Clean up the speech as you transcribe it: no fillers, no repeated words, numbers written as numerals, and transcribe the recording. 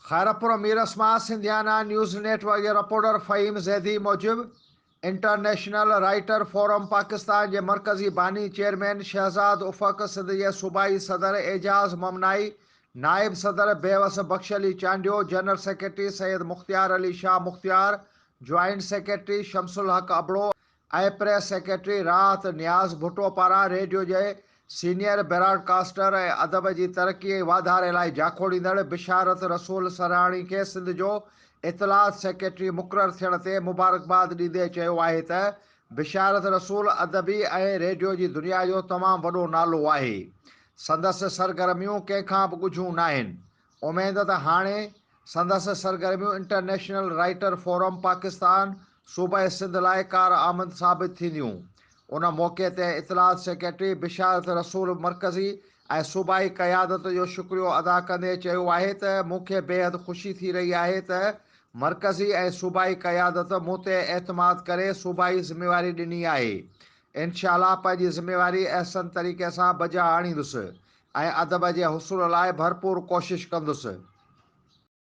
خيرپور ميرس مان Sindhiana news net work جي reporter Fahim Zaidi موجب انٽرنيشنل رائيٽر فورم پاڪستان جي مرڪزي باني چيئرمين شهزاد افق، سنڌ جي صوبائي صدر اعجاز ممنائي، نائب صدر Bewas Bakhsh Ali Chandio, general secretary Syed Mukhtiar Ali Shah Mukhtiar, joint secretary Shams ul Haq Abro ۽ press secretary Rahat Niaz Bhutto پاران ريڊيو جي سينيئر براڊ ڪاسٽر ۽ ادب جي ترقي ۽ واڌاري لاء جاکوڙيندڙ بشارت رسول سرهاڻي کي سنڌ جو اطلاعات سيڪريٽري مقرر ٿيڻ تي مبارڪباد ڏيندي چيو آهي ته بشارت رسول ادبي ۽ ريڊيو جي دنيا جو تمام وڏو نالو آهي سندس سرگرميون ڪنهن کان به ڳجهيون ناهن اميد ته هاڻي سندس سرگرميون انٽرنيشنل رائيٽر فورم پاڪستان صوبه سنڌ لاء ڪارآمد ثابت ٿينديون. ان موقعي تي اطلاعات سيڪريٽري بشارت رسول مرڪزي ۽ صوبائي قيادت جو شڪريو ادا ڪندي چيو آهي ته مون کي بيحد خوشي ٿي رهي آهي ته مرڪزي ۽ صوبائي قيادت مون تي اعتماد ڪري صوبائي ذميواري ڏني آهي انشاء الله پنهنجي ذميواري احسن طريقي سان بجا آڻيندس ۽ ادب جي حصول لاء ڀرپور ڪوشش ڪندس.